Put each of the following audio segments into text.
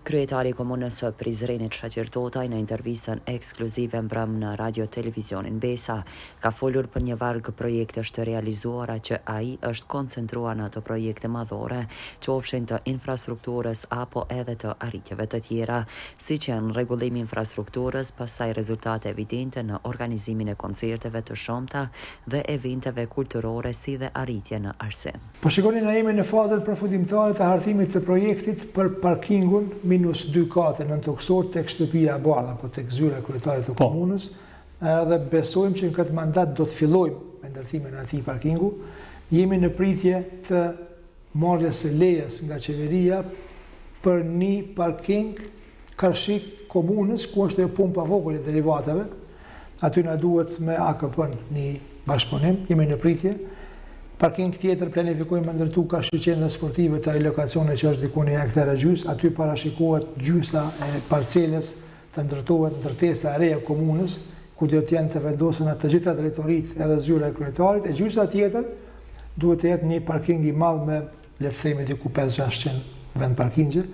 Kryetari i Komunës së Prizrenit Shaqir Totaj në intervistën ekskluzive mbrëmë në Radio Televizionin Besa, ka folur për një varg projektesh të realizuara që ai është koncentruar në ato projekte madhore, qofshin të infrastrukturës apo edhe të arritjeve të tjera, siç janë rregullimi i infrastrukturës, pastaj rezultate evidente në organizimin e koncerteve të shumta dhe eventeve kulturore si dhe arritje në arsim. Po shikoni na jemi në fazën përfundimtare të hartimit të projektit për parkingun minus dy kate nëntokësor tek Shtëpia e Bardhë apo tek zyra e kryetarit të komunës edhe besojmë që në këtë mandat do të fillojmë me ndërtimin e atij parkingu. Jemi në pritje të marrjes së lejes nga qeveria për një parking karshi komunës ku është ajo pumpa vogël e derivateve, aty na duhet me AKP-n një bashkëpunim, jemi në pritje. Parking tjetër planifikojmë me ndërtu karshi qendrës sportive te ai lokacioni që është diku një hektar e gjysë, aty parashikohet gjysa e parcelës të ndërtohet ndërtesa e re e komunës, ku do të jenë të vendosura të gjitha drejtoritë edhe zyra e kryetarit, e gjysa tjetër duhet të jetë një parking i madh me le të themi diku 5-600 vend parkingje.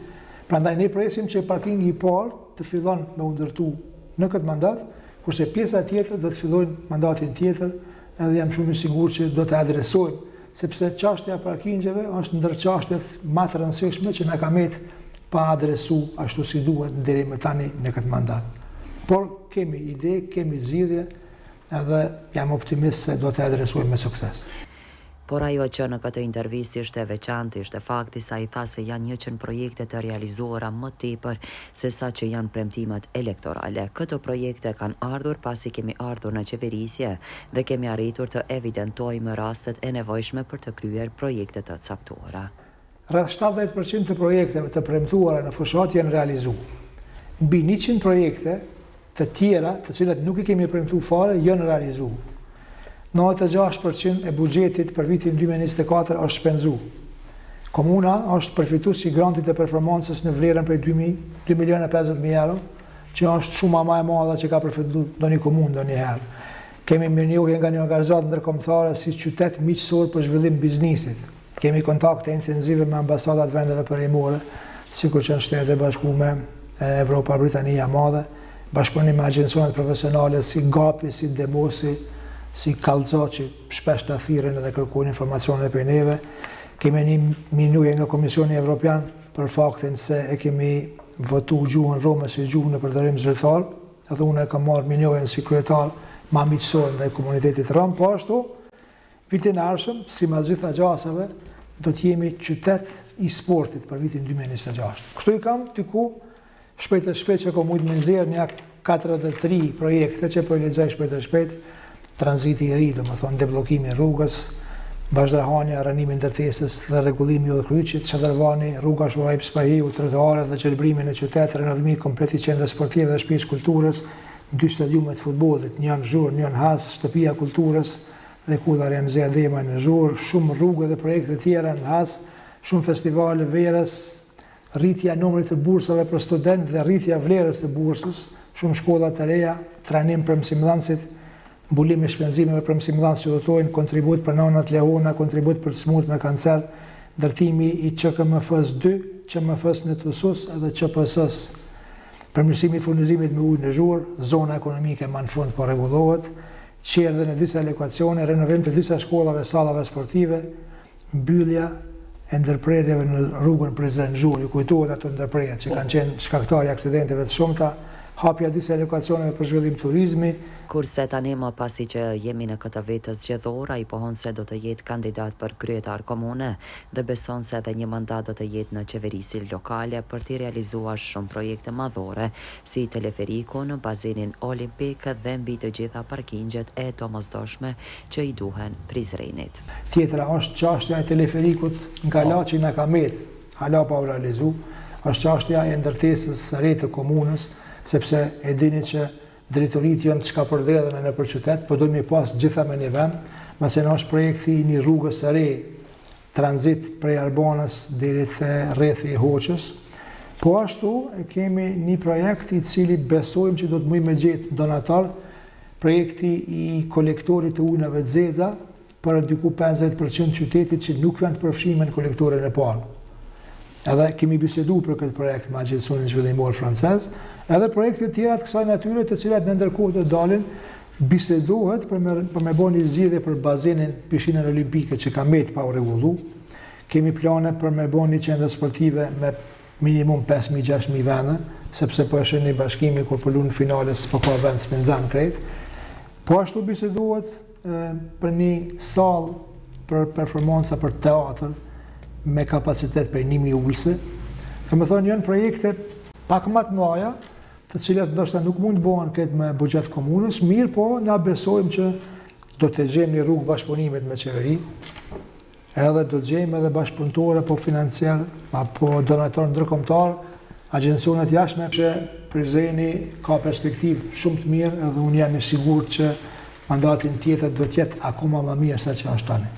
Prandaj ne presim që parkingi i parë të fillon me u ndërtu në këtë mandat, kurse pjesa tjetër do të fillojnë mandatin tjetër, edhe jam shumë i sigurt që do të adresojmë, sepse çashtja e parkingjeve është ndër çashtjet më të rëndësishme që na ka met pa adresu ashtu si duhet deri më tani në këtë mandat. Por kemi ide, kemi zgjidhje, edhe jam optimist se do të adresojmë me sukses. Por ajo që në këtë intervistë ishte e veçantë ishte fakti se ai tha se janë 100 projekte të realizuara më tepër se sa që janë premtimet elektorale. Këto projekte kanë ardhur pasi kemi ardhur në qeverisje dhe kemi arritur të evidentojmë rastet e nevojshme për të kryer projekte të caktuara. Rreth 70 për qind të projekteve të premtuara në fushatë janë realizu. Mbi 100 projekte të tjera, të cilat nuk i kemi premtu fare, janë realizu. 96% e buxhetit për vitin 2024 është shpenzu. Komuna është përfitues i grantit të performancës në vlerën prej 2, 2 milionë 50 mijë euro, që është shuma ma e madhe që ka përfitu ndonjë komunë ndonjëherë. Kemi mirënjohje nga një organizatë ndërkombëtare si qytet miqësor për zhvillim biznisit. Kemi kontakte intensive me ambasadat vendeve perëndimore, sikur që në Shtetet e Bashkume, Evropa, Britania e Madhe, bashkëpunim me agjencionet profesionale si GAP-i, si Demosi, si Kallxo që shpesh na thirrin edhe kërkojnë informacione prej neve. Kemi një mirënjohje nga Komisioni Evropian për faktin se e kemi votu gjuhën rome si gjuhë në përdorim zyrtar, edhe unë e kam marrë mirënjohjen si kryetar ma miqësor ndaj komunitetit rom, po ashtu Vitin e ardhshëm, sipas gjitha gjasave, do të jemi qytet i sportit për vitin 2026. Këtu i kam diku shpejt e shpejt që kom mujtë me nxjerr një 43 projekte që po i lexoj shpejt e shpejt, tranziti i ri, domethonë debllokimi i rrugës, Bazhdarhanja, rrënimi i ndërtesës dhe rregullimi i udhëkryqit, Shadërvani, rruga Shuaip Spahiu, trotuaret dhe gjelbrimi në qytet, renovimi komplet i qendrës sportive dhe shtëpisë kulturës, dy stadiume të futbollit, një në Zhur, një në Has, shtëpia e kulturës, dhe Kulla Remzi Ademaj në Zhur, shumë rrugë dhe projekte tjera në Has, shumë festivale verës, rritja e numrit të bursave për studentë dhe rritja e vlerës së bursës, shumë shkolla të reja, trajnim për mësimdhënësit, mbulim i shpenzimeve për mësimdhënës që udhëtojnë, kontribut për nënat lehona, kontribut për të smurt me kancer, ndërtimi i QKMF-së 2, QMF-së në Tusus edhe QPS-së. Përmirësimi i furnizimit me ujë në Zhur, zona ekonomike ma në fund po rregullohet, çerdhe në disa lokacione, renovim të disa shkollave e sallave sportive, mbyllja e ndërprerjeve në rrugën Prizren-Zhur, ju kujtohet ato ndërprerjet që kanë qenë shkaktare aksidenteve të shumta, hapja e disa lokacioneve për zhvillim turizmi. Kurse tani më pasi që jemi në këtë vit zgjedhor, ai pohon se do të jetë kandidat për kryetar komune dhe beson se edhe një mandat do të jetë në qeverisje lokale për t'i realizuar shumë projekte madhore si teleferikun, bazenin olimpik dhe mbi të gjitha parkingjet e domosdoshme që i duhen Prizrenit. Tjetra është çashtja e teleferikut në kala që na ka met hala pa u realizu, është çashtja e ndërtesës së re të komunës, sepse e dini që drejtoritë janë të shkapërderdhuna nëpër qytet, po dojmë me i pas gjitha me një vend, masanej është projekti i një rrugës së re tranzit prej Arbanës deri te rrethi i Hoçës. Po ashtu e kemi një projekt i cili besojmë që do të mujmë me gjetë donator, projekti i kolektorit të ujnave të zeza për diku 50% qytetit që nuk janë të përfshime në kolektorin e parë. Edhe kemi bisedu për këtë projekt me Agjencionin Zhvillimor Francez, edhe projekte tjera të kësaj natyre të cilat në ndërkohë do dalin, bisedohet për me, për me bo një zgjidhje për bazenin pishinën olimpike që ka met pa u rregullu. Kemi plane për me bo një qendër sportive me minimum 5.000-6.000 vende, sepse po e shihni Bashkimi kur po lun finale s'po ka vend s'po nxan krejt. Po ashtu bisedohet për një sallë për performanca për teatr me kapacitet prej 1000 ulëse. Domethënë janë projekte pak më të mëdha, të cilat ndoshta nuk mund të bëhen këtë me buxhet komunës, mirëpo na besojmë që do të gjejmë një rrugë bashkëpunimit me qeveri, Edhe do të gjejmë edhe bashkëpunëtorë apo financier apo donator ndërkombëtar, agjencionet jashtme që Prizreni ka perspektivë shumë të mirë edhe unë jam i sigurt që mandatin tjetër do të jetë akoma më mirë se që është tani.